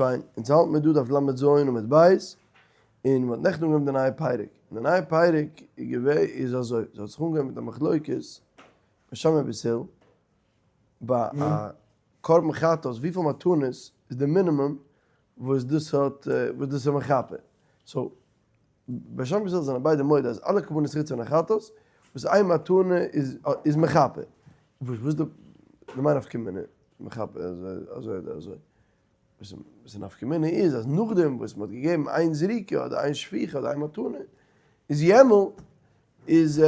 פיין, אונז האלט מיר דא דף ל"ז עמוד ב', און מ'האט נעכטן אנגעהויבן די נייע פרק, און די נייע פרק איז געווע איז אזוי, ס'האט זיך אנגעהויבן מיט א מחלוקת בית שמאי ובית הלל, ביי א קרבן חטאת וויפיל מתנות איז די מינימום וואס דאס האט וואס דאס איז מכפר, so בית שמאי ובית הלל זענען ביידע מודה אז אלע קרבנות חוץ פון א חטאת וואס איין מתנה איז איז מכפר, וואס איז די למאי נפקא מינה מכפר אזוי אדער אזוי? וואס איז נפקא מינה איז אז נאכדעם וואס מ'האט געגעבן איין זריקה אדער איין שפיכה אדער איין מתנה איז יעמאלט איז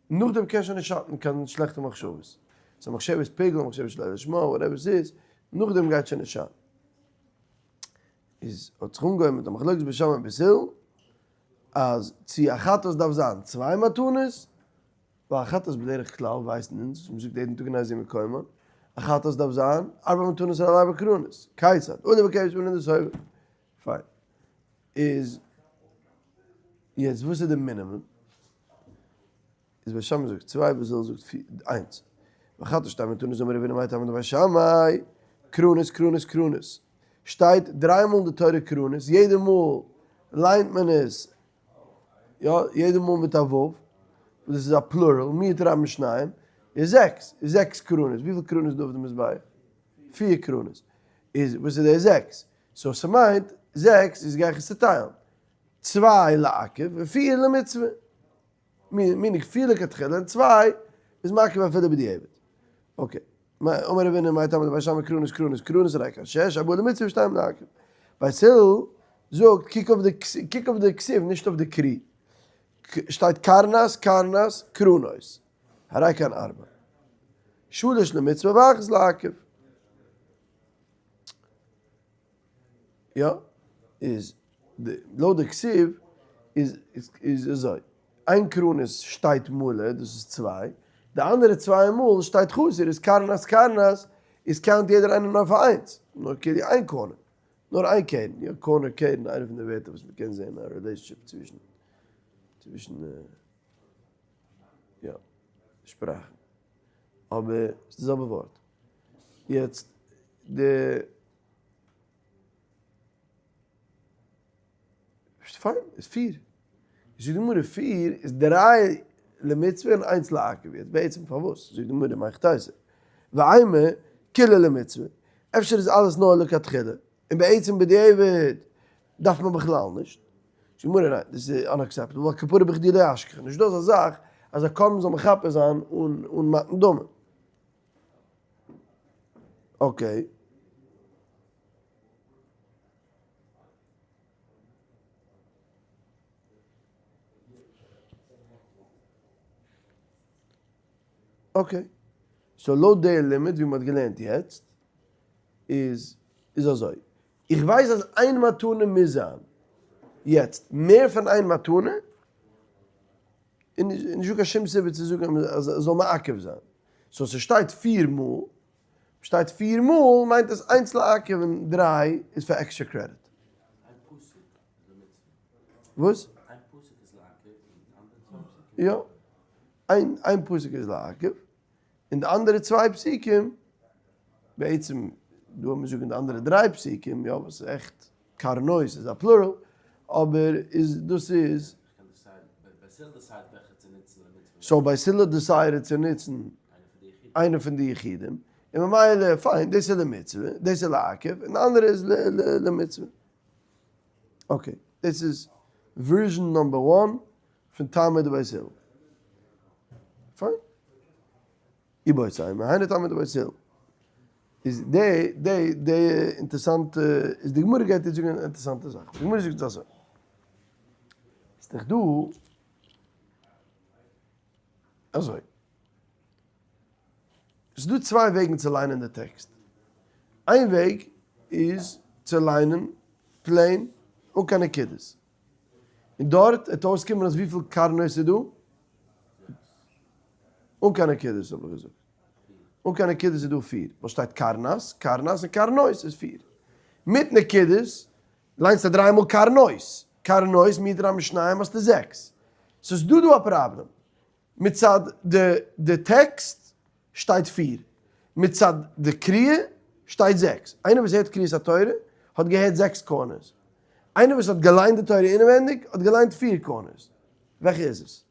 נאכדעם קען שוין נישט שאטן קיין שלעכטע מחשבות, ס'איז א מחשבת פיגול, מחשבת שלא לשמה, whatever ס'איז, נאכדעם גייט שוין נישט שאטן. איז האט זיך אנגעהויבן מיט א מחלוקת בית שמאי ובית הלל אז צו א חטאת דארף זיין צוויי מתנות, ווייל א חטאת בדרך כלל ווייסן אונז וואס מ'זאגט יעדן טאג אין איזהו מקומן, א חטאת דארף זיין ארבע מתנות על ארבע קרנות, כיצד? אדער בכבש בנין דסובר. פיין. איז יעצט וואס איז די מינימום? איז בית שמאי זאגט צוויי בית הלל זאגט פיר איינס. וחטאת שתי מתנות אמר רב הונא מאי טעמא דבית שמאי קרנות קרנות קרנות. שטייט דריי מאל אין די תורה קרנות יעדע מאל ליינט מען עס יא יעדע מאל מיט א ו' וואס דאס איז א plural מיעוט רבים שניים איז זעקס איז זעקס קרנות וויפיל קרנות איז דא אויף די מזבח? פיר קרנות איז וואס איז די זעקס? so ס'מיינט זעקס איז גיי איך עס צוטיילן צוויי לעכב און פיר למצוה. meaning פיר לכתחילה און צוויי איז מעכב אפילו בדיעבד. okay. אמר רב הונא מאי טעמא דבית שמאי קרנות קרנות קרנות הרי כאן שש ארבעה למצוה ושתיים לעכב. בית הלל זאגט קוק אויף די קוק אויף די כתיב נישט אויף די קרי. שטייט קרנת קרנת קרנות הרי כאן ארבע. שלש למצוה ואחת לעכב. יא, איז די לויט די כתיב איז איז אזוי, איין קרנות שטייט מלא דאס איז צוויי, די אנדערע צוויי מאל שטייט חסר איז קרנת קרנת איז count יעדער איינער נאר פאר איינס, נאר כאילו איין corner, נאר איין קרן, יא corner קרן איינע פון די ווערטער וואס מ'קען זעהן א relationship צווישן צווישן יא שפראכן, אבער ס'איז די זעלבע ווארט, יעצט די. פיין, איז פיר. זאגט די גמרא פיר איז דריי למצוה און איינס לעכב. יעצט בעצם פארוואס? זאגט די גמרא מהיכי תיתי. ואימא כולה למצוה. אפשר איז אלעס נאר לכתחילה, און בעצם בדיעבד דארף מען בכלל נישט. זאגט די גמרא ניין, דאס איז unacceptable, ווייל כפרה בכדי לא אשכחן. נישטא אזא זאך אז א קרבן זאל מכפר זיין אן מתן דמים. okay. okay. so לויט די לימוד ווי מ'האט געלערנט יעצט איז איז אזוי. איך ווייס אז איין מתנה מוז זיין. יעצט מער פון איין מתנה איז נישטא קיין שום סיבה צו זאגן אז עס זאל מעכב זיין. so ס'שטייט פיר מאל, שטייט פיר מאל מיינט עס איינס לעכב און דריי איז פאר extra credit. איין פסוק איז למצוה. וואס? איין פסוק איז לעכב און די אנדערע צוויי פסוקים. יא. איין איין פסוק איז לעכב און די אנדערע צוויי פסוקים, בעצם דא האט מען זאגן די אנדערע דריי פסוקים, יא וואס איז עכט קרנות איז א plural, אבער איז דאס איז. so בית הלל decide ט צו נוצן איינע פון די יחידים, און ממילא פיין דאס איז למצוה, דאס איז לעכב, און די אנדערע איז למצוה. okay, דאס איז version number one פון טעמא דבית הלל. פיין. איבעית אימא, היינו טעמא דבית הלל. איז די די די אינטערסאנטע, איז די גמרא גייט יעצט זאגן אן אינטערסאנטע זאך. די גמרא זאגט אזוי. איז דאך דא אזוי. ס'איז דא צוויי וועגן צו ליינען די טעקסט. איין וועג איז צו ליינען plain אן קיין נקודות. און דארט וועט אויסקומען אז וויפיל קרנות איז דא? אן קיין נקודות האב איך געזאגט. אן קיין נקודות איז דא פיר. ווייל שטייט קרנת, קרנת און קרנות איז פיר. מיט נקודות ליינסטו דריי מאל קרנות. קרנות מיט דריי משניים האסטו זעקס. סאיז דא דא א פראבלעם. מצד די די טעקסט שטייט פיר. מצד די קריאה שטייט זעקס. איינער וואס הערט קריאת התורה. האט געהערט זעקס corners. איינער וואס האט געליינט די תורה אינעווענדיג האט געליינט פיר corners. וועלכע איז עס?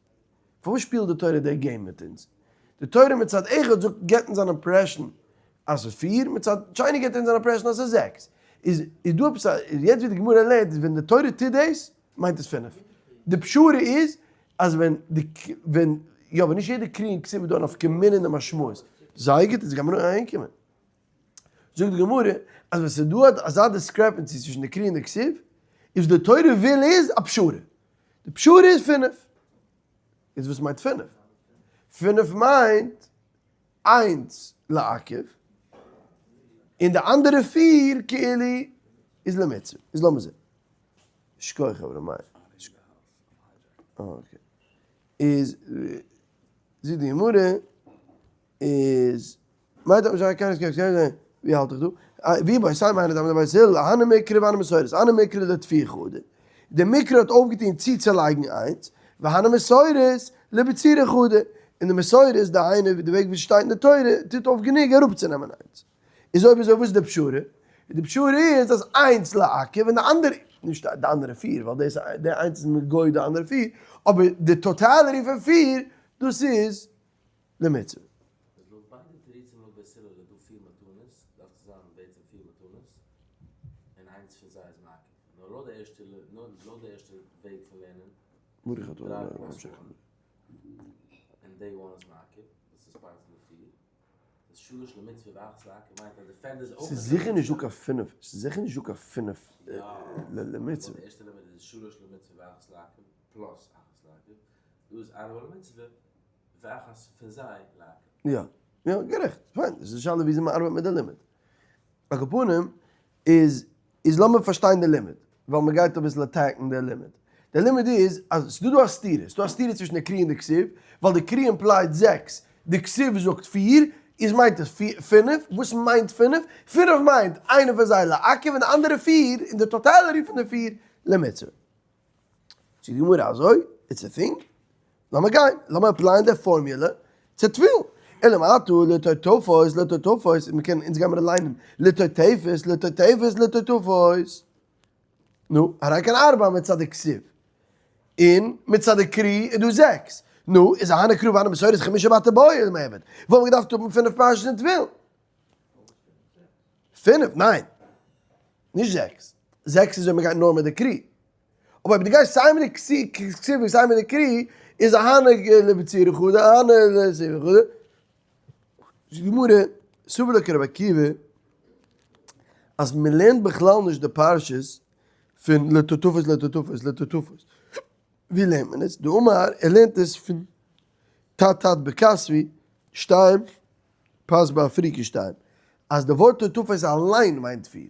פארוואס שפילט די תורה די game מיט אונז? די תורה מצד אחד זאגט געבט אונז אן impression אז ס'איז פיר, מצד שני געבט אונז אן impression אז ס'איז זעקס. איז איז דא עפעס א, איז יעצט ווי די גמרא לערנט איז ווען די תורה טוט דאס מיינט עס פינף. די פשרה איז אז ווען די ווען יא אבער נישט יעדע קרי און כתיב איז דא א נפקא מינה אין די משמעות. זייער גוט איז גמרא אהינקומען. זאגט די גמרא אז ווען ס'איז דא אזא discrepancy צווישן די קרי און די כתיב, איז וואס די תורה וויל איז א פשרה. די פשרה איז פינף. איז וואס מיינט פינף? פינף מיינט איינס לעכב, און די אנדערע פיר כאילו איז למצוה. איז לאמיר זען. שכוח אברהם מאיר. okay. איז זאגט די גמרא איז מיינט אבער זיין קיין קיין קיין ווי האלט איך דא? ווי ביי סיי מיינע דאמר בית הלל הני מקרא והני מסורת הני מקרא לטפי חדא די מקרא האט אויפגעטון צוצולייגן איינס והני מסורת לבצירה חדא און די מסורת דהיינו ווי די וועג ווי ס'שטייט אין די תורה טוט אויף גענוג אראפצונעמען איינס איז אויב אזוי וואס איז די פשרה? די פשרה איז אז איינס לעכב און די אנדערע נישט די אנדערע פיר ווייל דאס די איינס איז מגוי די אנדערע פיר אבער די totality פון פיר דאס איז למצוה. איז לויט ביידע תירוצים לויט בית הלל איז דא פיר מתנות, דארף צו זיין בעצם פיר מתנות, און איינס פון זיי איז מעכב. נאר לויט די ערשטע נאר לויט די ערשטע וועג פון לערנען, ברוך אתה דריי ה' plus אלוהינו one, און day one איז מעכב, דאס איז part פון די פיר. איז שלש למצוה ואחת לעכב מיינט אז די פערדע איז אויך ס'איז זיכער נישט דא קיין פינף, ס'איז זיכער נישט דא קיין פינף למצוה. יא, לויט די ערשטע לימוד איז שלש למצוה ואחת לעכב, plus אחת לעכב, דא איז ארבע למצוה. ואחת פון זיי לעכב. יא, יא, גערעכט. פיין, עס איז א שאלה וויאזוי מען ארבעט מיט די לימוד. על כל פנים, איז, איז לאמיר פארשטיין די לימוד, ווייל מען גייט אביסל attack ן די לימוד. די לימוד איז אז ס'איז דא דא א סתירה, ס'איז דא א סתירה צווישן די קרי און די כתיב, ווייל די קרי implied זעקס, די כתיב זאגט פיר, איז מיינט עס פינף, וואס מיינט פינף? פינף מיינט איינע פון זיי לעכב און די אנדערע פיר, און די totality פון די פיר למצוה. זאגט די גמרא אזוי, it's a thing, לאמיר גיין, לאמיר apply ען די פארמיולע צו תפילין, אלא מעתה לטוטפות לטוטפות, מען קען, אונז גיימיר ליינען לטוטפות לטוטפות לטוטפות, נו, הרי כאן ארבע מצד די כתיב, און מצד די קרי איז דא זעקס, נו, איז אהני קרא ואהני מסורת חמשה בתר בעי למעבד, וואלט מען געדארפט האבן פינף פרשות אין תפילין. פינף? ניין. נישט זעקס. זעקס איז ווען מען גייט נאר מיט די קרי. אבער אויב דו גייסט סיי מיט די כתיב און סיי מיט די קרי, איז אהנע לבצירה חדא, אהנע לסיבה חדא. זאגט די גמרא, סבר לה כרבי עקיבא, אז מען לערנט בכלל נישט די פרשות פון לטוטפות לטוטפות לטוטפות. ווי לערנט מען עס? דאמר, ער לערנט עס פון תת תת בכתבי, שתיים, פאסט ביי אפריקע שטיין אז די ווארט טוטפות אליין מיינט פיר,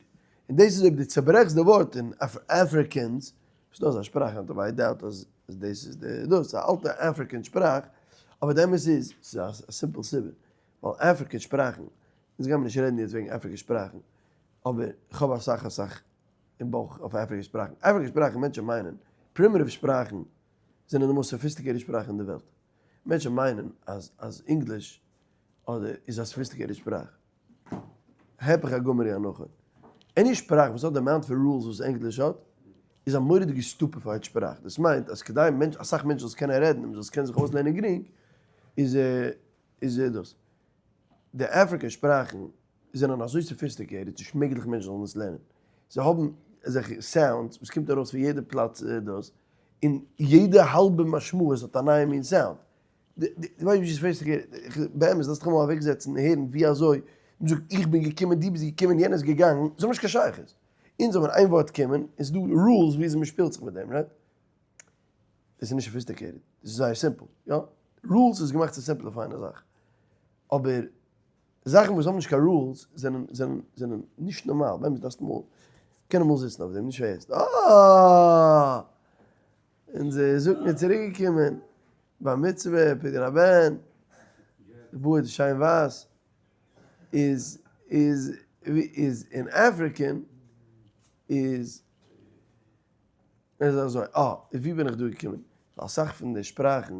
און דאס איז אויב דו צוברעכסט די ווארט אין Afrikaans, ס'איז דא אזא שפראך היינט אבער I doubt אז דאס איז די דאס, א אלטע African שפראך, אבער די אמת איז, ס'איז א simple סיבה, ווייל African שפראכן, אונז גיימיר נישט רעדן יעצט וועגן African שפראכן, אבער כ'האב אסאך אסאך אין בויך אויף African שפראכן, African שפראכן מענטשן מיינען, primitive שפראכן זענען די most sophisticated שפראכן אין די וועלט. מענטשן מיינען אז אז English אדער איז א sophisticated שפראך. הפך הגמור הנכון. any שפראך וואס האט די amount פון rules וואס English האט, איז א מורא'דיגע stupefied שפראך. דאס מיינט אז כדי מענטש אסאך מענטשן זאלן עס קענען רעדן און מ'זאל עס קענען זיך אויסלערנען גרינג, איז איז דאס. די African שפראכן זענען אזוי sophisticated, ס'נישט מעגליך מענטשן זאלן עס לערנען. זיי האבן אזעלכע sounds וואס קומט ארויס פון יעדע פלאץ דאס, און יעדע האלבע משמעות האט א נייע מין sound. דו ווייסט ווי sophisticated, באמת דארפסט דיך אמאל אוועקזעצן און הערן ווי אזוי מ'זאגט איך בין געקומען, דו ביסט געקומען, יענער איז געגאנגען, זיי האבן נישט קיין שייכות. אונז האבן איין ווארט קומען, און ס'איז דא rules ווי אזוי מ'שפילט זיך מיט דעם, right? דאס איז נישט sophisticated, דאס איז זייער simple, יא? rules איז געמאכט צו simplify ען א זאך, אבער זאכן וואס האבן נישט קיין rules זענען זענען זענען נישט נארמאל, באמת דארפסט אמאל קען אמאל זיצן אויף דעם, נישט פאר יעצט, אה! אונזער זקן איז צוריק געקומען, בר מצוה, פדיון הבן, די בארד איז שיין ווייס, איז איז איז אין African איז איז אזוי, אה, ווי בין איך דא געקומען? אסאך פון די שפראכן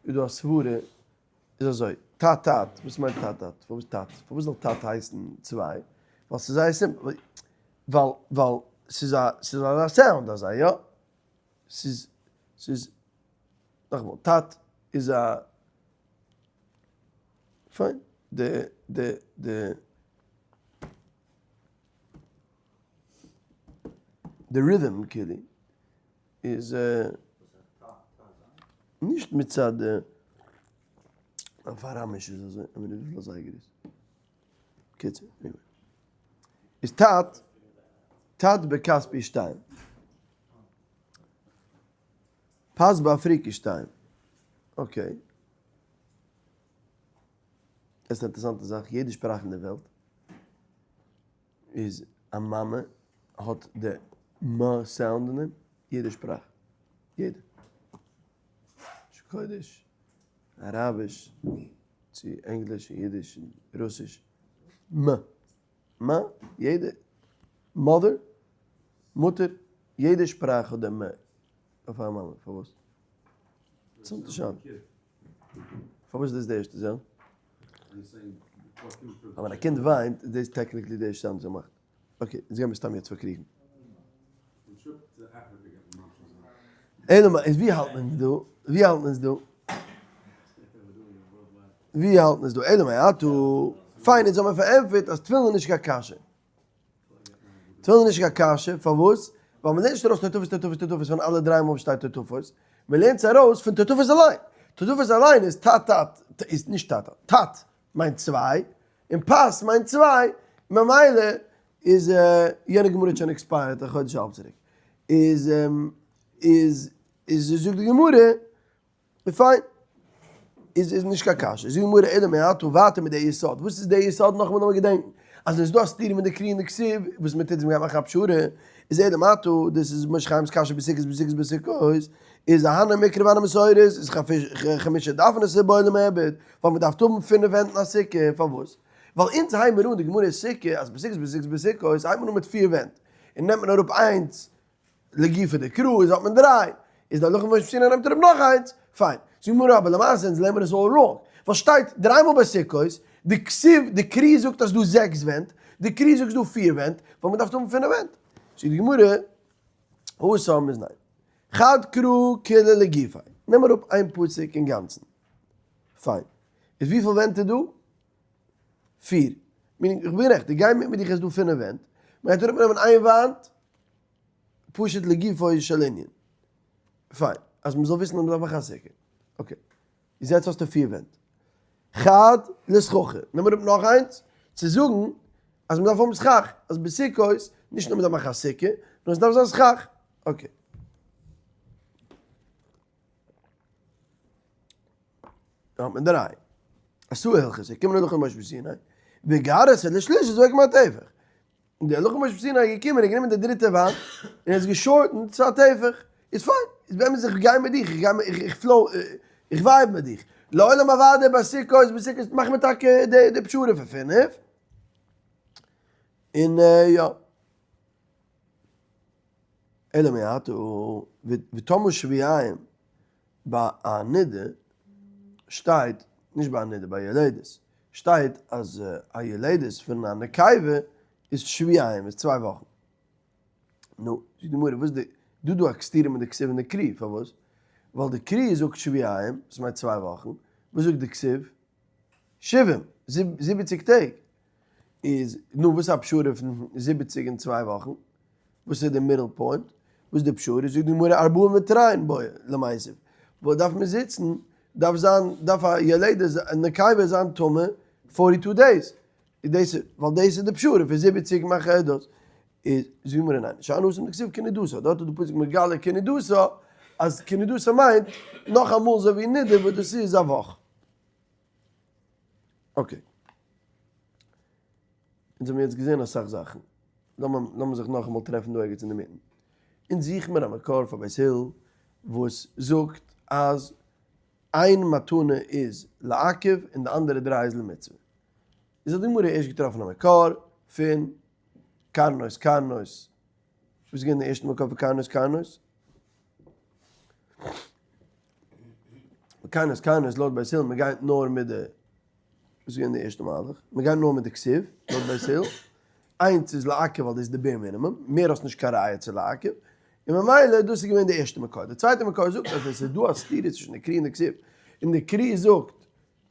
איז דא א סברה איז אזוי, תת תת, וואס מיינט תת תת? פארוואס תת? פארוואס זאל תת הייסן צוויי? ווייל ס'איז זייער simple. ווייל ווייל ס'איז א ס'איז אזא sound אזא יא? ס'איז ס'איז נאכאמאל טאט איז א פיין די די די די rhythm כאילו איז נישט מצד אויף אראמיש איז אזוי, כ'מיין וויפיל אזייגער איז. קיצור, anyway. איז טאט, טאט בכספי שתיים. פת באפריקי שתיים. Okay. עס איז א אינטערעסאנטע זאך, יעדע שפראך אין די וועלט איז א מאמע האט די מ sound אין דעם, יעדע שפראך, יעדע. לשון קודש, אראביש, צו ענגליש און אידיש און רוסיש, מ. מ. יעדע mother, מוטער, יעדע שפראך האט די מ אויף א מאמע, פארוואס? פארוואס איז דאס די ערשטע sound? אבער ווען א קינד וויינט איז דאס technically די ערשטע sound וואס ער מאכט. Okay, אונז גיימיר סתם יעצט פארקריכן. אלא מאי, איז ווי האלט מען דא? ווי האלט מען דא? ווי האלט מען דא? אלא מאי אטו, פיין, אונז האבן פארענטפערט אז תפילין איז נישט קיין קשיא. תפילין איז נישט קיין קשיא, פארוואס? ווייל מ'לערנט נישט ארויס טוטפות טוטפות טוטפות פון אלע דריי מאל וואס שטייט טוטפות, מ'לערנט עס ארויס פון טוטפות אליין. טוטפות אליין איז תת תת, איז נישט תת תת, תת מיינט צוויי, און פת מיינט צוויי, ממילא איז יענע גמרא האט שוין expired א חודש אהאלב צוריק, איז איז איז זאגט די גמרא, פיין, איז איז נישט קיין קשיא, זאגט די גמרא אלא מעתה ווייטער מיט די יסוד, וואס איז די יסוד נאכאמאל לאמיר געדענקן, אז עס איז דא א סתירה מיט די קרי און די כתיב, וואס מען טוט איז מען גייט מאכן א פשרה, איז אלא מעתה, דאס איז משה חיים'ס קשיא בסוכות בסוכות בסוכות, איז אהני מקרא ואהני מסורת, איז חמשה דפנות לבעלים עבד, ווייל מען דארף האבן פינף ווענט אין א סוכה, פארוואס? ווייל אונז הייבן מיר אן די גמרא אין סוכה אז בסוכות בסוכות בסוכות הייבט מען אן מיט פיר ווענט, און נעמט מען אראפ איינס לגופא דקרא איז האט מען דריי, איז די הלכה משה מסיני נעמט אראפ נאך איינס, פיין. זאגט די גמרא אבער למעשה אונז לערנען מיר עס all wrong, ווייל שטייט דריי מאל בסוכות, די כתיב די קרי זאגט אז דא זעקס ווענט, די קרי זאגט דא פיר ווענט, ווייל מען דארף האבן פינף ווענט. זאגט די גמרא, התם איז ניין. חד קרא כוליה לגופיה. נעם אראפ איין פסוק אינגאנצן. פיין. איז וויפיל ווענט איז דא? פיר. meaning איך בין גערעכט, איך גיי מיט מיט דיך עס איז דא פינף ווענט. מען גייט אראפנעמען איין וואנט, פשוט לגופו של ענין. פיין. אז מען זאל וויסן אז מען דארף מאכן א סוכה. Okay. איז יעצט האסטו פיר ווענט. חד לסככה. נעם אראפ נאך איינס, צו זאגן אז מען דארף האבן סכך. אז בסוכות, נישט נאר מען דארף מאכן א סוכה, נאר עס דארף זיין סכך. Okay. דא האט מען דריי. עשו הלכות, זיי קומען הלכה למשה מסיני, וגרס אל השלישית זאג מה טפח. און די הלכה למשה מסיני איז געקומען און גענומען די דריטע וואנט, און עס גע shorten ט צו א טפח. איז פיין, איז באמת איך גיי מיט דיך, איך גיי מיט, איך flow, איך vibe מיט דיך. לעולם אוודאי בסוכות, בסוכות מאכט מען טאקע די פשרה פון פינף. און יא. אלא מעתה, וטמא שבועיים ביי א נידה שטייט, נישט ביי א נידה, ביי יולדת, שטייט אז א יולדת פון א נקבה איז שבועיים, איז צוויי וואכן. נו, זאגט די גמרא, וואס די, דא דא א סתירה מיט די כתיב און די קרי, פארוואס? ווייל די קרי זאגט שבועיים, דאס מיינט צוויי וואכן, וואס זאגט די כתיב? שבעים, זיבעציג טעג. איז, נו, וואס איז א פשרה פון זיבעציג און צוויי וואכן? וואס איז די middle point? וואס איז די פשרה? זאגט די גמרא ארבעים ותרין בעי למיתב. וואס דארף מען זיצן? דארף זיין, דארף א יולדת, א נקבה זיין טמא forty two days. איז דאס, ווייל דאס איז די פשרה פון זיבעציג מאך איך דאס. איז זאגט די גמרא ניין, שאני התם דכתיב כנדתה, דארט איז די פסוק מגלה כנדתה, אז כנדתה מיינט נאכאמאל אזוי ווי נידה וואס דאס איז א וואך. Okay. אונז האבן יעצט געזען אסאך זאכן. לאמיר זיך נאכאמאל טרעפן דא ערגעץ אינדערמיטן. אונז זוכן מיר א מקור פאר בית הלל וואס זאגט אז איין מתנה איז לעכב און די אנדערע דריי איז למצוה. איז האט די גמרא ערשט געטראפן א מקור פון קרנות קרנות. וואס איז געווען די ערשטע מקור פון קרנות קרנות? קרנות קרנות לויט בית הלל מען גייט נאר מיט די וואס איז געווען די ערשטע מהלך? מען גייט נאר מיט די כתיב לויט בית הלל. איינס איז לעכב ווייל דאס איז די bare minimum, מער האסט נישט קיין ראיה צו לעכב, און ממילא דאס איז געווען די ערשטע מקור. די צווייטע מקור זאגט אז עס איז דא א סתירה צווישן די קרי און די כתיב, און די קרי זאגט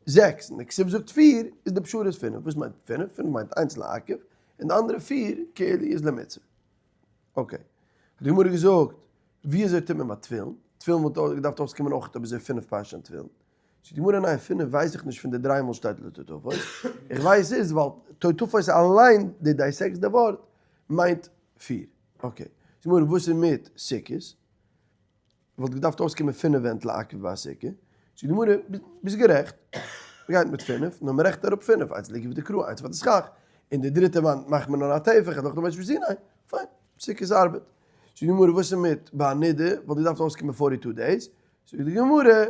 זעקס און די כתיב זאגט פיר, איז די פשרה איז פינף. וואס מיינט פינף? פינף מיינט איינס לעכב, און די אנדערע פיר כאילו איז למצוה. okay. האט די גמרא געזאגט, ווי אזוי טוט מען ביי תפילין? תפילין וואלט געדארפט אויסקומען אויך אויב אזוי פינף פרשה אין תפילין. זאגט די גמרא ניין, פינף ווייס איך נישט פון די דריי מאל שטייט לטוטפות, איך ווייס איז ווייל טוטפות אליין די dissects די ווארט מיינט פיר. okay. זאגט די גמרא וואס איז מיט סוכות? וואלט געדארפט אויסקומען פינף ווענט לעכב ביי א סוכה. זאגט די גמרא ביסט גערעכט, מ'גייט מיט פינף, נאר מ'רעכנט אראפ פינף, איינס ליגט ווי די קרא, איינס פאר די סכך, און די דריטע וואנט מאכט מען נאר א טפח, און נאכדעם ווייסט ווי סיני, פיין, סוכות ארבעט. זאגט די גמרא וואס איז מיט ביי א נידה, וואלט געדארפט אויסקומען forty two days, זאגט די גמרא,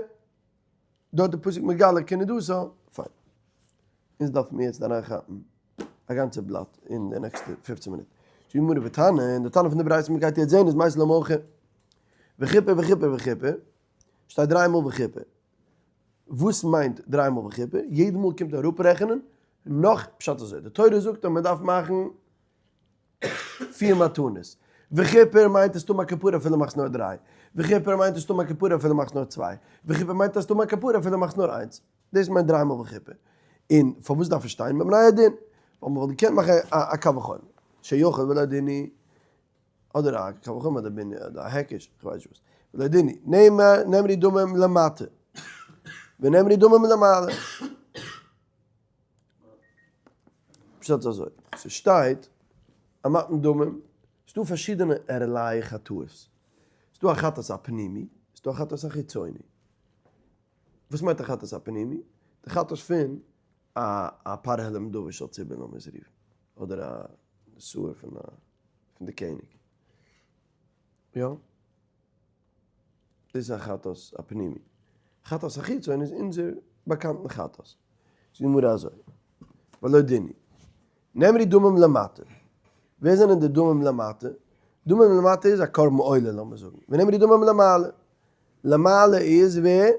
דארט די פסוק מגלה כנדתה, פיין. אונז דארפן מיר יעצט אריינכאפן א גאנצע בלאט אין די נעקסטע פופצן מינוט. זאגט די גמרא ותנא, און די תנא פון די ברייתא מ'גייט יעצט זען איז מייתי למהכא, וכיפר וכיפר וכיפר, שטייט דריי מאל וכיפר. וואס מיינט דריי מאל וכיפר? יעדע מאל קומט אראפרעכענען נאך פשט אזוי, די תורה זאגט אז מ'דארף מאכן פיר מתנות. וכיפר מיינט עס טומאה כפרה אפילו מאכסט נאר דריי. וכיפר מיינט עס טומאה כפרה אפילו מאכסט נאר צוויי. וכיפר מיינט עס טומאה כפרה אפילו מאכסט נאר איינס. דאס מיינט דריי מאל וכיפר. און פארוואס דארף עס שטיין מפני הדין? ווייל מען וואלט געקענט מאכן א קל וחומר. שיכול ולא דין הוא. אדער א קל וחומר אדער בין אדער א היקש, איך ווייס נישט וואס. ולא דין הוא. נאמר נאמרו דמים למטה. ונאמרו דמים למעלה. פשט אזוי, ס'שטייט א מתן דמים, ס'דא פארשידענע ערליי חטאות, ס'דא א חטאת הפנימי, ס'דא א חטאת החיצוני. וואס מיינט א חטאת הפנימי? די חטאת פון א א פר העלם דבר של ציבור לאמיר עס רופן, אדער א שעיר פון א פון די קעניג. יא? דאס איז א חטאת הפנימי. חטאת החיצון איז אונזער באקאנטן חטאת. זאגט די גמרא אזוי, ולא דין הוא. נאמרו דמים למטה. ווער זענען די דמים למטה? דמים למטה איז א קרבן עולה לאמיר זאגן. ונאמרו דמים למעלה. למעלה איז ווער?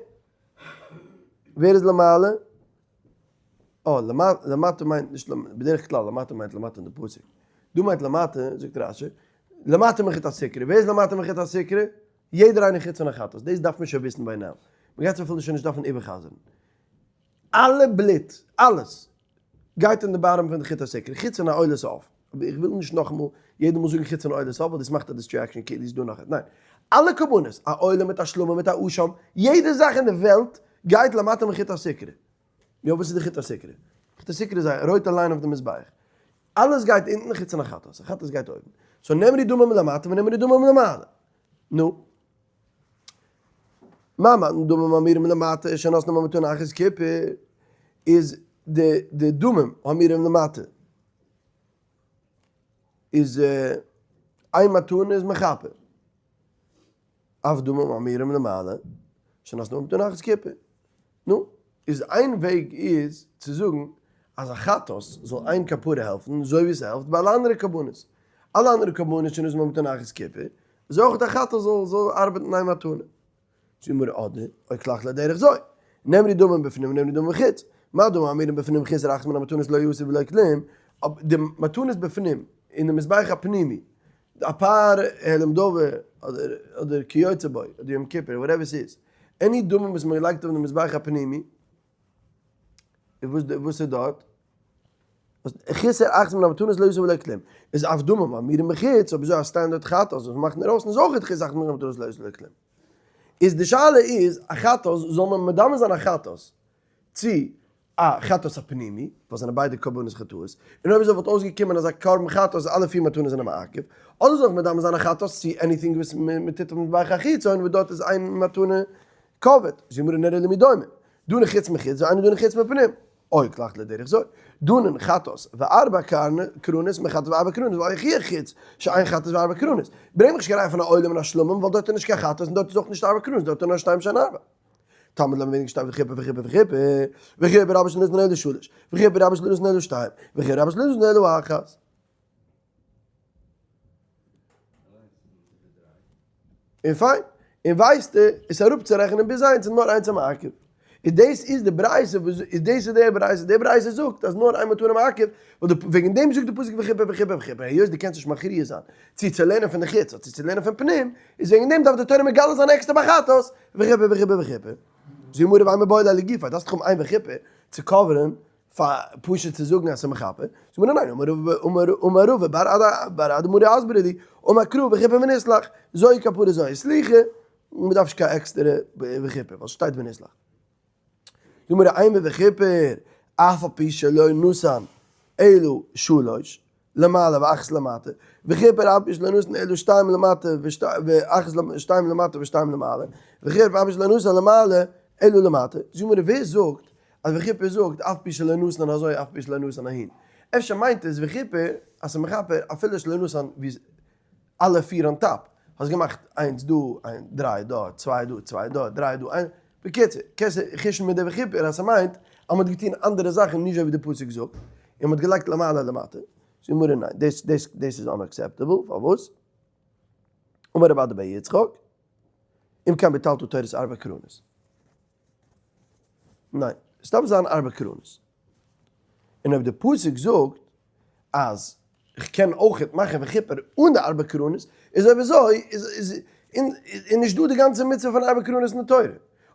ווער איז למעלה? אה, למטה מיינט נישט בדרך כלל למטה מיינט למטה אין די פסוק. דא מיינט למטה, זאגט רש"י, למטה מחוט הסיקרא. ווער איז למטה מחוט הסיקרא? יעדער איינער חוץ פון א חטאת. דאס דארף מען שוין וויסן ביי now. מ'גייט עס אפילו שוין נישט דארפן איבער'חזר'ן. אלע בלוט, אלעס, גייט אין די bottom פון די חוט הסיקרא, חוץ פון א עולת עוף. אבער איך וויל נישט נאכאמאל יעדע מאל זאגן חוץ פון עולת עוף, ווייל דאס מאכט א distraction כאילו איז דא נאך א, ניין. אלע קרבנות, א עולה מיט א שלמים מיט א אשם, יעדע זאך אין די וועלט גייט למטה מחוט הסיקרא. יא וואס איז די חוט הסיקרא? חוט הסיקרא איז א רויטע line אויף די מזבח. אלעס גייט אונטן חוץ פון א חטאת, א חטאת גייט אויבן. so נאמרו דמים למטה ונאמרו דמים למעלה. נו. מה מתן דמים האמורים למטה שנתנם במתנה אחת כיפר איז די די דמים האמורים למטה איז איין מתנה איז מכפר. אף דמים האמורים למעלה שנתנם במתנה אחת כיפר. נו, איז איין וועג איז צו זאגן אז א חטאת זאל איין כפרה העלפן אזוי ווי עס העלפט ביי אלע אנדערע קרבנות. אלע אנדערע קרבנות שנתנם במתנה אחת כיפר, אזוי אויך א חטאת זאל זאל ארבעטן איין מתנה. זאגט די גמרא אדער, או כלך לדרך זו, נאמרו דמים בפנים ונאמרו דמים בחוץ, מה דמים האמורים בפנים חסר אחת מן המתנות לא יעשה ולא כלום, די מתנות בפנים, אין די מזבח הפנימי, א פר העלם דבר, אדער כיוצא בו, אדער יום כיפור, whatever ס'איז, any דמים וואס מ'האט געלייגט אויף די מזבח הפנימי, וואס איז דארט? חסר אחת מן המתנות לא יעשה ולא כלום, איז אף דמים האמורים בחוץ, אויב אזוי א standard חטאת וואס מ'מאכט אינדערויסן איז אויך חסר אחת מן המתנות לא יעשה ולא כלום. איז די שאלה איז, א חטאת, זאל מען מדמה זיין א חטאת צו א חטאת הפנימי, וואס זענען ביידע קרבנות חטאות, און אויב אזוי וואלט אויסגעקומען אז א קרבן חטאת אז אלע פיר מתנות זענען מעכב, אדער זאל איך מדמה זיין א חטאת צו anything וואס מען טוט אויף מזבח החיצון וואס דארט איז איין מתנה covered, זאגט די גמרא נראה למי דומה, דנין חוץ מחוץ ואינו דנין חוץ מפנים, או כלך לדרך זו, דנין חטאת וארבע קרנות מחטאת וארבע קרנות ואל יוכיח חוץ שאין חטאת וארבע קרנות, ברענג מיך נישט קיין ראיה פון א עולה און א שלמים ווייל דארט איז נישט קיין חטאת און דארט איז אויך נישט ארבע קרנות דארט איז נאר שתיים שהן ארבע. תלמוד לומר וועגן שטייט וכיפר וכיפר וכיפר, וכיפר רבה שלא נתן אלא שלש, וכיפר רבה שלא נתן אלא שתיים, וכיפר רבה שלא נתן אלא אחת. און פיין, און ווייסטו, עס אראפצורעכענען ביז איינס איז נאר איינס המעכב. איז דאס איז די ברייתא וואס איז דאס איז די ברייתא, די ברייתא זאגט אז נאר איין מתנה מעכב, ווייל די וועגן דעם זאגט די פסוק וכיפר וכיפר וכיפר, היות דו קענסט נישט מכריע זיין צו צו לערנען פון די חוץ אדער צו צו לערנען פון פנים, איז וועגן דעם דארף די תורה מגלה זיין עקסטער ביי חטאת, וכיפר וכיפר וכיפר. זו גמרא ואימא בעי ליה לגופיה, דארפסט דאך האבן איין וכיפר צו cover ן פאר פשוט צו זאגן אז ס'איז מכפר, זאגט מען ניין, אמר רבא בר אדא מרי אסברא לי, אמר קרא וכיפר ונסלח, זוהי כפרה זוהי סליחה, מען דארף נישט קיין עקסטערע וכיפר ווייל ס'שטייט ונסלח. זאגט גמרא אימא וכיפר אף על פי שלא נתן אלא שלש למעלה ואחת למטה, וכיפר אף על פי שלא נתן אלא שתיים למטה ואחת שתיים למטה ושתיים למעלה, וכיפר אף על פי שלא נתן למעלה אלא למטה. זאגט גמרא ווער זאגט אז וכיפר זאגט אף פי שלא נתן אזוי אף פי שלא נתן אהין? אפשר מיינט עס וכיפר אז ס'מכפר אפילו שלא נתן ווי אלע פיר on top, האסט געמאכט איינס דא, איינס, דריי דארט, צוויי דא, צוויי דארט, דריי דא, איינס, בקיצור, קענסט חוש'ן מיט די וכיפר אז ס'מיינט אז מ'האט געטון אנדערע זאכן נישט אזוי ווי די פסוק זאגט, און מ'האט געלייגט למעלה למטה. זאגט גמרא ניין, דאס דאס דאס איז unacceptable, פארוואס? אמר רב אדא בר יצחק, אם כן ביטלת תורת ארבע קרנות. ניין, עס דארף זיין ארבע קרנות. און אויב די פסוק זאגט אז איך קען אויכעט מאכן וכיפר אן די ארבע קרנות, איז אויב אזוי איז איז נישט דא די גאנצע מצוה פון ארבע קרנות אין די תורה.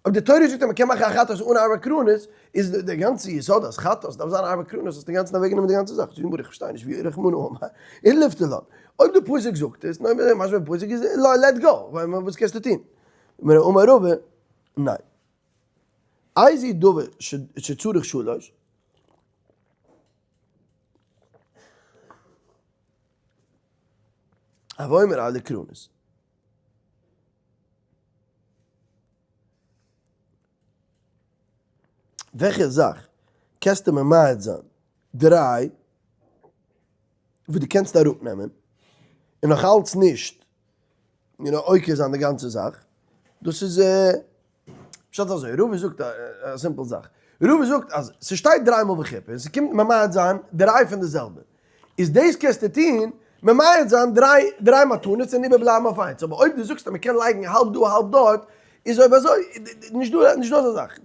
אויב די תורה זאגט אז מען קען מאכן א חטאת אן ארבע קרנות, איז די גאנצע יסוד אז חטאת דארף זיין ארבע קרנות האסטו אינגאנצן אוועקגענומען די גאנצע זאך. זאגט די גמרא איך פארשטיי נישט ווי רחמנא אמר אין לפתלא. אויב די פסוק זאגט עס, נו משמע די פסוק איז let go, וואס קענסטו טון? אמר רבא, ניין. איזהו דבר שצריך שלש? הוי אומר אלו קרנות. וועלכע זאך קענסטו ממעט זיין דריי וואס דו קענסט אראפנעמען און נאך אלץ נישט עוקר זיין די גאנצע זאך, דאס איז פשט אזוי, רבא זאגט א simple זאך, רבא זאגט אז ס'שטייט דריי מאל וכיפר און ס'קומט ממעט זיין דריי פון די זעלבע, איז דאס קענסטו טון ממעט זיין דריי דריי מתנות און איבערבלייבן אויף איינס, אבער אויב דו זאגסט אז מ'קען לייגן האלב דא האלב דארט, איז אויב אזוי נישט דא נישט דא אזא זאך,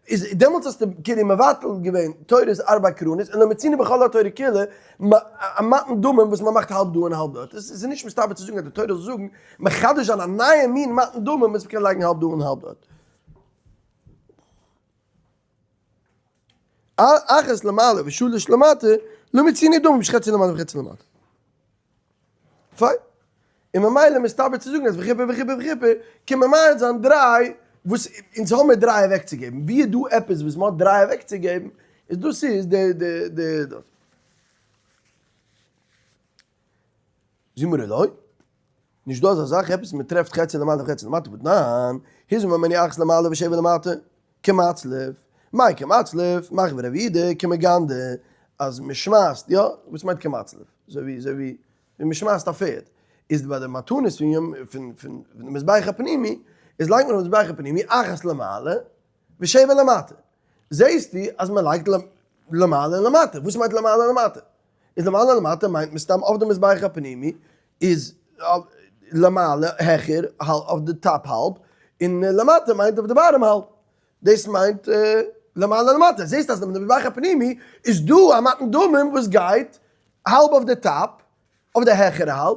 איז דעמאלטס האסטו כאילו מבטל געווען תורת ארבע קרנות און לא מצינו בכל התורה כולה א מתן דמים וואס מ'מאכט האלב דא און האלב דארט, עס איז נישט מסתבר צו זאגן אז די תורה זאל זאגן מחדש זיין א נייע מין מתן דמים וואס מ'קען לייגן האלב דא און האלב דארט. אחת למעלה ושלש למטה, לא מצינו דמים שחצי למעלה וחצי למטה. פיין. און ממילא מסתבר צו זאגן אז וכיפר וכיפר וכיפר קען ממעט זיין דריי וואס אונז האמיר דריי אוועקצוגעבן. ווי איז דא עפעס וואס מ'האט דריי אוועקצוגעבן איז דאס איז די די די דאס. זאגט מיר לא. נישט דא אזא זאך עפעס מ'טרעפט חצי למעלה וחצי למטה והתנן הזין ממנו אחת למעלה ושבע למטה כמצלף מאי כמצלף מחוי רבי יהודה כמגנדא אז מ'שמייסט יא וואס מיינט כמצלף אזוי ווי אזוי ווי ווי מ'שמייסט א פערד איז ביי די מתנות פון יום פון פון די מזבח הפנימי איז לייגט מען אויף מזבח הפנימי אחת למעלה ושבע למטה זעהסטו אז מ'לייגט למעלה און למטה וואס מיינט למעלה און למטה איז למעלה און למטה מיינט מסתם אויף די מזבח הפנימי איז למעלה העכער אויף די top האלב, און למטה מיינט אויף די bottom האלב, דאס מיינט למעלה למטה, זעסט אז אין די מזבח הפנימי איז דא א מתן דמים וואס גייט האלב אויף די top, אויף די העכערע האלב,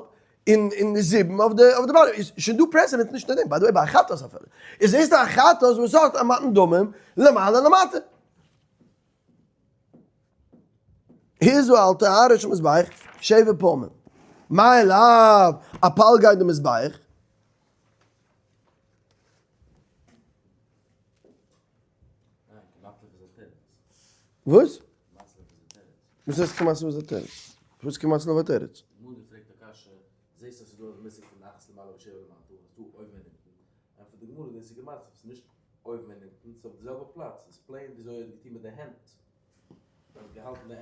און זיבן אויף די bottom, איז שוין דא precedent נישט נאר דעם, by the way ביי א חטאת אפילו, איז זעסטו א חטאת וואס האט א מתן דמים למעלה למטה. הזו על טהרה של מזבח שבע פעמים. מאי לאו, א פאל גייט די מזבח. וואס? וואס הייסט כמעט איז א תירוץ? וואס כמעט איז א תירוץ?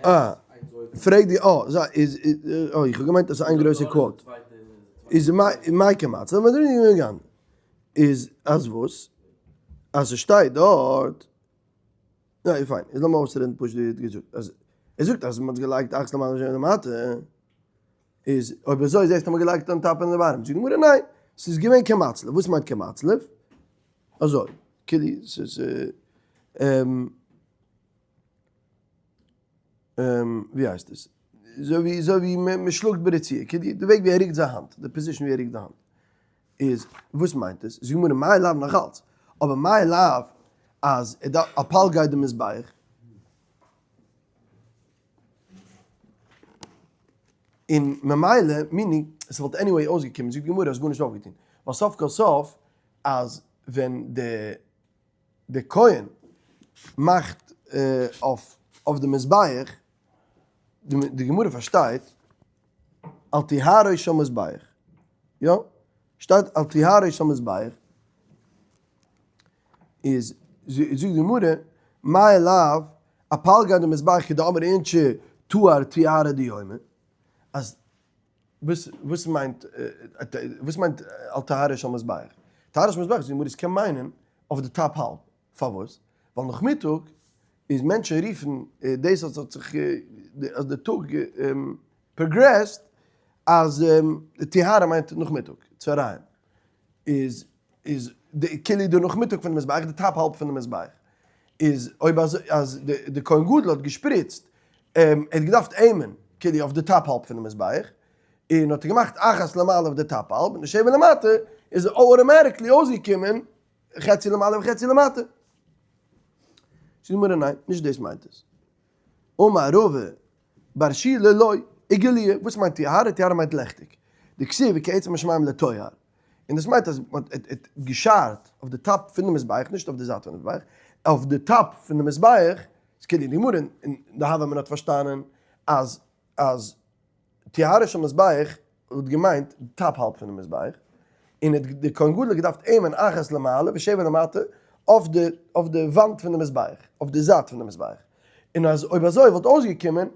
אה, פרעג די אה, זיי איז אה, איך האב געמיינט אז ס'איז איין גרויסע quote. איז מאי כמצלף איז אז וואס? אז ס'שטייט דארט. יא, פיין, איז לאמיר אויסרעדן פשוט ווי ער האט געזאגט. אז ער זאגט אז מ'האט געלייגט אחת למעלה ושבע למטה. איז אויב אזוי זעסטו אז מ'האט געלייגט on top און די bottom. זאגט די גמרא ניין, ס'איז געווען כמצלף. וואס מיינט כמצלף? אזוי, כאילו ס'איז. ווי הייסט עס? אזוי ווי אזוי ווי מען שלאגט ברציעה, כאילו די וועג ווי ער רוקט זיין האנט, די position ווי ער רוקט די האנט, איז וואס מיינט עס? זאגט גמרא מאי לאו נאכאלץ, אבער מאי לאו אז ער דארף אפאל גייט די מזבח, און ממילא meaning עס וואלט anyway אויסגעקומען, זאגט די גמרא האסט גארנישט אויפגעטון, ווייל סוף כל סוף אז ווען די די כהן מאכט אויף אויף די מזבח, די גמרא פארשטייט על טהרו של מזבח, יא? שטייט על טהרו של מזבח, איז זאגט די גמרא מאי לאו אפלגיה דמזבח כדאמרי אינשי טהר טיהרא דיומא, אז וואס וואס מיינט וואס מיינט על טהרו של מזבח? טהרו של מזבח זאגט די גמרא עס קען מיינען אויף די top האלב, פארוואס? ווייל נאכמיטאג איז מענטשן רופן דאס אז האט זיך אז די טאג progressed אז טיהרא מיינט נאכמיטאג צהריים איז איז די כאילו די נאכמיטאג פון די מזבח די top האלב פון די מזבח איז אויב אזוי אז די כהן גדול האט געשפריצט ער האט געדארפט aim ען כאילו אויף די top האלב פון די מזבח און האט ער געמאכט אחת למעלה אויף די top האלב און די שבע למטה איז automatically אויסגעקומען חצי למעלה וחצי למטה. זאגט די גמרא ניין נישט דאס מיינט עס. אמר רבא בר שילא לא איגלאי, וואס מיינט טיהרא? טיהרא מיינט לעכטיג. דכתיב כעצם השמים לטוהר. און דאס מיינט אז מען האט געשארט אויף די top פון די מזבח, נישט אויף די זייט פון די מזבח, אויף די top פון די מזבח, איז כאילו די גמרא אין די הוה אמינא האט פארשטאנען אז אז טיהרו של מזבח האט געמיינט די top האלב פון די מזבח, און האט די כהן גדול געדארפט aim ען אחת למעלה ושבע למטה אויף די אויף די וואנט פון די מזבח, אויף די זייט פון די מזבח, און אז אויב אזוי וואלט אויסגעקומען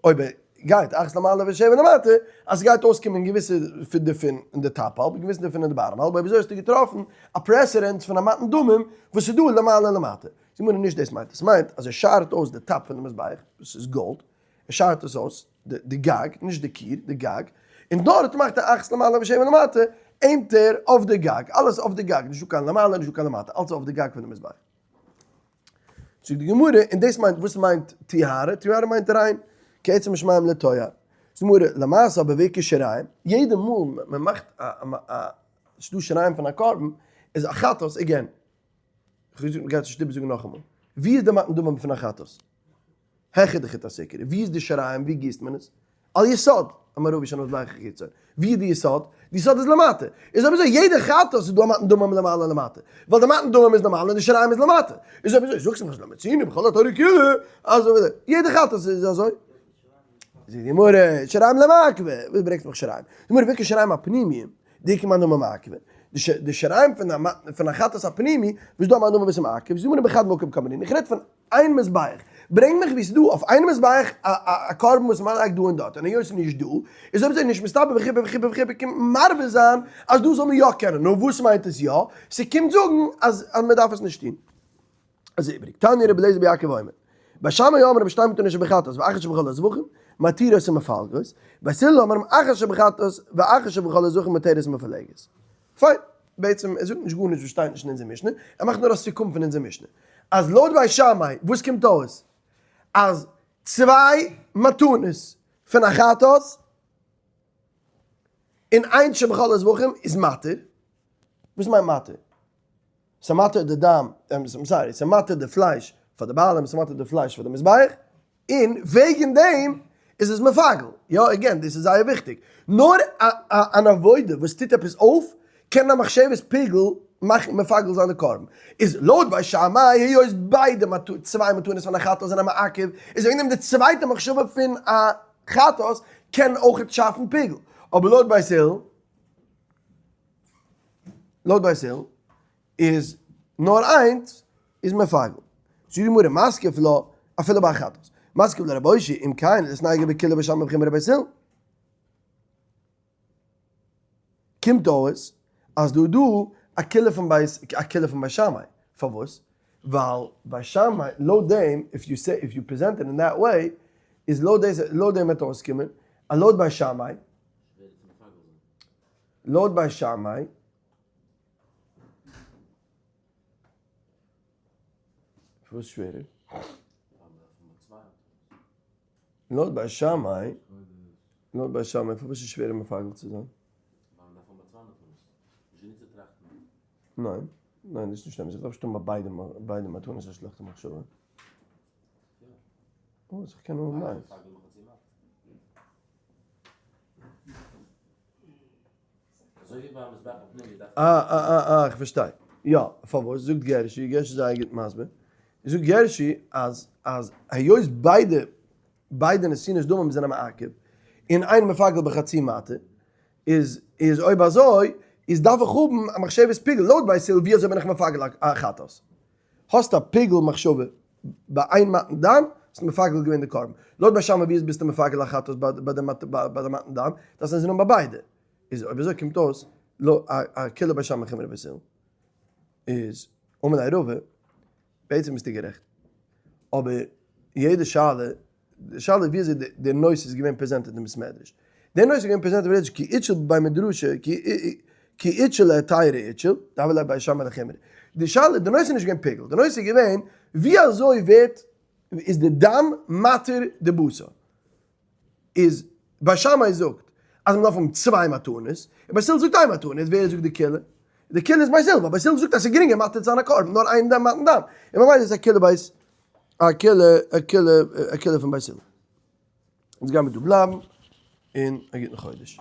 אויב ער גייט אחת למעלה ושבע למטה, אז ס'גייט אויסקומען געוויסע פון דערפון אין די top האלב און געוויסע דערפון אין די bottom האלב, אויב אזוי האסטו געטראפן א precedent פון א מתן דמים וואס איז דא למעלה און למטה. זאגט מיר נישט דאס מיינט עס, מיינט אז ער שארט אויס די top פון די מזבח, וואס איז גאלד, ער שארט עס אויס, די גג, נישט די קיר, די גג, און דארט מאכט ער אחת למעלה ושבע למטה, aim ט ער אויף די גג, אלעס אויף די גג, נישטא קיין למעלה נישטא קיין למטה, אלעס אויף די גג פון די מזבח. זאגט די גמרא, און דאס מיינט, וואס מיינט טיהרא? טיהרא מיינט ריין, כעצם השמים לטוהר. זאגט די גמרא, למעשה אבער ואיכא שיריים, יעדע מאל מען מאכט א, ס'דא שיריים פון א קרבן, איז א חטאת, again, כ'האב געזאגט מ'גייט נישט איבערזאגן נאכאמאל, ווי איז די מתן דמים פון א חטאת? העכער די חוט השערה, ווי איז די שיריים, ווי גיסט מען עס? על יסוד המערבי של המזבח החיצון, ווי איז די יסוד? די יסוד איז למטה, איז אויב אזוי יעדע חטאת איז דא א מתן דמים למעלה למטה, ווייל די מתן דמים איז למעלה און די שיריים איז למטה, איז אויב אזוי זאגסטו מיך אז לא מצינו בכל התורה כולה, אז יעדע חטאת איז אזוי. זאגט די גמרא, שיריים למעכבא, וואס ברענגסט מיך שיריים? די גמרא ואיכא שיריים הפנימיים, דאיכא מאן דאמר מעכבא, די שיריים פון א חטאת הפנימי, וואס דא א מאן דאמר וואס איז מעכב, זאגט די גמרא בחד מקום קאמרינן, איך רעד פון איין מזבח, ברענג מיך ווי ס'איז דא אויף איין מזבח א קרבן וואס מען לייגט דא און דארט, און היות ס'איז נישט דא, איז אויב אזוי נישט מסתבר וכו' וכו' וכו' קומט מרבה זיין אז דא זאל מען יא קענען, נו וואס מיינט עס יא? ס'קומט זאגן אז מען דארף עס נישט טון. אזוי איבריג. תניא רבי אליעזר בר יעקב אומר, בית שמאי אומרים שתי מתנות שבחטאת ואחת שבכל הזבחים, מתירות ומפלגות, בית הלל אומרים אחת שבחטאת ואחת שבכל הזבחים מתירות ומפלגות. פיין. בעצם ער זאגט נישט גארנישט וואס שטייט נישט אין אונזער משנה, ער מאכט נאר א סיכום פון אונזער משנה. אז לויט בית שמאי וואס קומט אויס? אז צוויי מתנות פון א חטאת און איינס שבכל הזבחים איז מתיר. וואס מיינט מתיר? ס'מתיר די דם, sorry, ס'מתיר די פלייש פאר די בעלים, ס'מתיר די פלייש פאר די מזבח, און וועגן דעם איז עס מפגל, יא again דאס איז זייער וויכטיג, נאר אן עבודה וואס טוט עפעס אויף קען א מחשבת פיגול מאכן מפגל זיין די קרבן, איז לויט בית שמאי היות ביידע צוויי מתנות פון א חטאת זענען מעכב, איז וועגן דעם די צווייטע מחשבה פון א חטאת קען אויכעט שאפן פיגול, אבער לויט בית הלל לויט בית הלל איז נאר איינס איז מפגל. זאגט די גמרא מתקיף לה אפילו ביי חטאת. מתקיף לה רב אושעיא אם כן ליתנהגו בקולא בית שמאי בחומרא בית הלל. קומט אויס אז דא איז דא א קולא פון בית א קולא פון בית שמאי. פארוואס? ווייל בית שמאי לויט דעם if you say if you present it in that way איז לויט דאס לויט דעם וועט אויסקומען אז לויט בית שמאי לויט בית שמאי. פארוואס שווערער? לויט בית שמאי, לויט בית שמאי, פארוואס איז שווערער מפגל צו זיין? ניין, ניין, דאס איז נישט אמת, איך דארף נישט האבן ביי ביידע מתנות א שלעכטע מחשבה. וואס? איך קען האבן איינס. אה אה אה אה איך פארשטיי. יא, פארוואס? זאגט גערשי, גערשי איז זייער גוט מסביר. זאגט גערשי אז אז היות ביידע ביידע נתינות דמים זענען מעכב, און איין מפגל בחצי מטה, איז איז אויב אזוי איז דארף איך האבן א מחשבת פיגול, לויט בית הלל ווי אזוי בין איך מפגל א חטאת? האסט א פיגול מחשבה ביי איין מתן דם, האסט מפגל געווען די קרבן. לויט בית שמאי ווי ביסטו מפגל א חטאת ביי די מתן דם, דארפסט אינזין האבן ביי ביידע. איז אויב אזוי קומט אויס א קולא בית שמאי חומרא בית הלל. איז אמר ליה רבא, בעצם ביסטו גערעכט. אבער יעדע שאלה, די שאלה איז ווי אזוי די נושא איז געווען presented אין בית מדרש. די נושא איז געווען presented אין בית מדרש כי איקשיל בי מדרשא, כי איקשיל להיתרא איקשיל, דהוה ליה בית שמאי לחומרא. די שאלה, די נושא איז נישט געווען פיגול, די נושא איז געווען ווי אזוי ווערט, איז די דם מתיר די בשר. איז בית שמאי זאגט אז מ'דארף האבן צוויי מתנות, און בית הלל זאגט איין מתנה, איז ווער זאגט די קולא? די קולא איז בית הלל, ווייל בית הלל זאגט אז ס'איז גרינגער מתיר צו זיין א קרבן נאר איין דם מתן דם, און ממילא איז א קולא בית א קולא א קולא א קולא פון בית הלל. אונז גיימיר דא בלייבן, און א גוטן חודש.